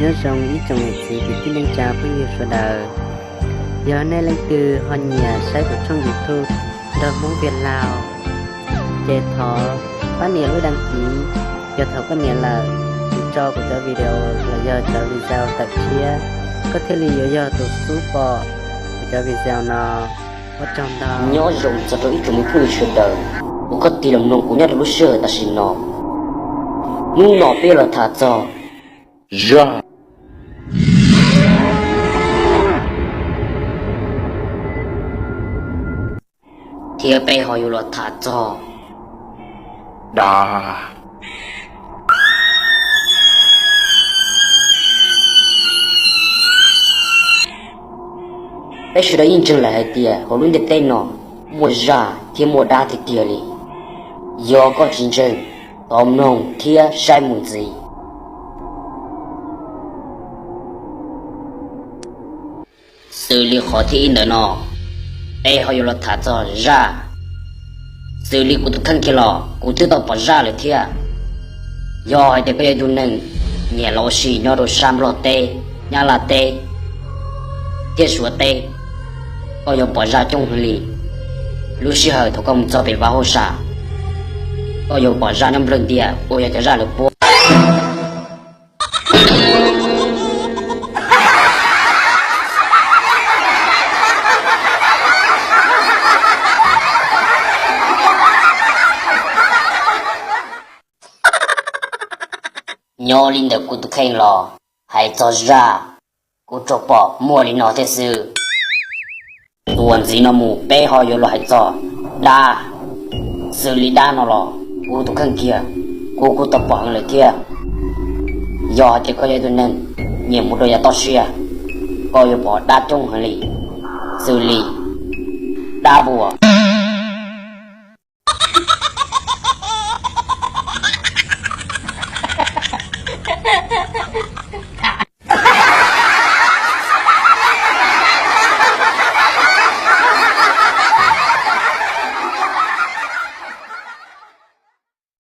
Nyob zoo ib tsoom niam txiv kwv tij neej tsa phooj ywg sawv daws. Yog nej leej twg ho nyiam saib kuv tshooj YouTube Nraug Hmoob Viaj Laug, ces thov pab nias lub đăng ký. Yog thaum koj nias lawm, kuv tso kuv cov video los yog cov video tawm tshiab, koj thiaj li yuav yog tus xub pom kuv cov video no. Ua tsaug ntau. Nyob zoo txog rau ib tsoom me phooj ywg sawv daws uas koj tig los mloog kuv nyob rau lub sij hawm tam sim no. Hnub no peb yuav los tham txog zaj, thiab peb ho yuav los tham txog dab. Peb sawv daws yeej ntseeg lawm hais tias hauv lub ntiaj teb no muaj zaj thiab muaj dab tiag tiag li. Yog koj tsis ntseeg, thov mloog thiab saib mus ntxiv. Xws li qhov thib ib ntawm no, peb ho yuav los tham txog zaj. Xws li kuv tus kheej kiag los kuv twb tau pom zaj lawm thiab. Yog hais tias koj yog ib tug neeg nyiam los ua si nyob rau sab Nplog teb, Nyab Laj teb thiab Suav teb, koj yuav pom zaj coob heev li. Lub sij hawm thaum koj mus txog pem vaj hauj sam, koj yuav pom zaj nyob nplawg ntias uas yog cov zaj lawv puab. Nyob li ntawm kuv tus kheej los hais txog zaj, kuv tsuas pom muaj li no thiab xwb. Tuam ntxiv no mus peb ho yuav los hais txog dab. Xws li dab no los kuv tus kheej kiag, kuv kuj tau pom heev lawm thiab. Yog hais tias koj yog ib tug neeg nyiam mus rau yav toj siab, koj yuav pom dab coob heev li, xws li dab npua.